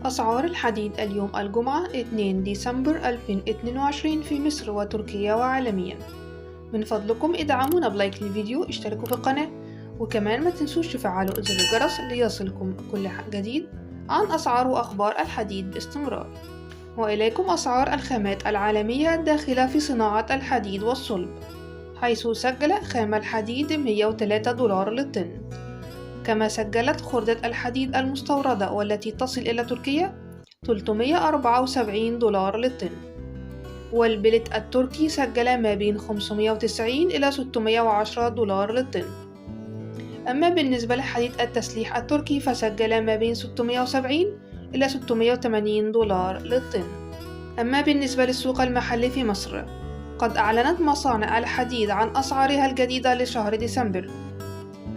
أسعار الحديد اليوم الجمعة 2 ديسمبر 2022 في مصر وتركيا وعالميا. من فضلكم ادعمونا ب like للفيديو، اشتركوا في القناة، وكمان ما تنسوش تفعلوا زر الجرس ليصلكم كل جديد عن أسعار وأخبار الحديد باستمرار. وإليكم أسعار الخامات العالمية الداخلة في صناعة الحديد والصلب، حيث سجل خام الحديد 103 دولار للطن، كما سجلت خردة الحديد المستوردة والتي تصل إلى تركيا 374 دولار للطن، والبلت التركي سجل ما بين 590 إلى 610 دولار للطن. أما بالنسبة لحديد التسليح التركي فسجل ما بين 670 إلى 680 دولار للطن. أما بالنسبة للسوق المحلي في مصر، قد أعلنت مصانع الحديد عن أسعارها الجديدة لشهر ديسمبر،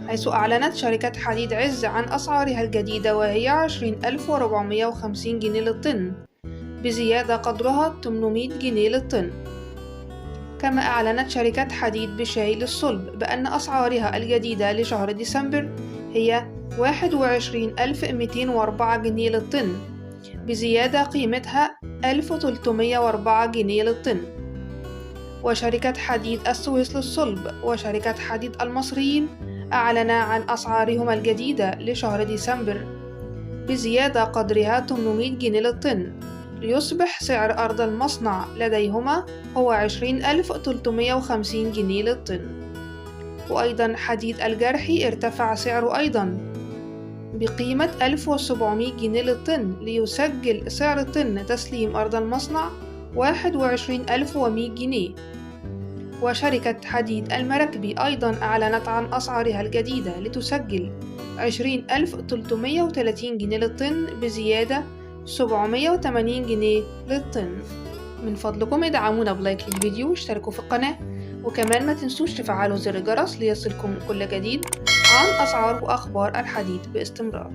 حيث أعلنت شركة حديد عز عن أسعارها الجديدة وهي 20,450 جنيه للطن، بزيادة قدرها 800 جنيه للطن. كما أعلنت شركة حديد بشاي للصلب بأن أسعارها الجديدة لشهر ديسمبر هي 21,204 جنيه للطن، بزيادة قيمتها 1,304 جنيه للطن. وشركة حديد السويس للصلب وشركة حديد المصريين أعلنا عن أسعارهما الجديدة لشهر ديسمبر بزيادة قدرها 800 جنيه للطن، ليصبح سعر أرض المصنع لديهما هو 20,350 جنيه للطن. وأيضا حديد الجرحي ارتفع سعره أيضا بقيمة 1,700 جنيه للطن، ليسجل سعر طن تسليم أرض المصنع 21,100 جنيه. وشركة حديد المراكبي أيضا أعلنت عن أسعارها الجديدة لتسجل 20,330 جنيه للطن، بزيادة 780 جنيه للطن. من فضلكم ادعمونا ب like للفيديو واشتركوا في القناة، وكمان ما تنسوش تفعلوا زر الجرس ليصلكم كل جديد عن أسعار وأخبار الحديد باستمرار.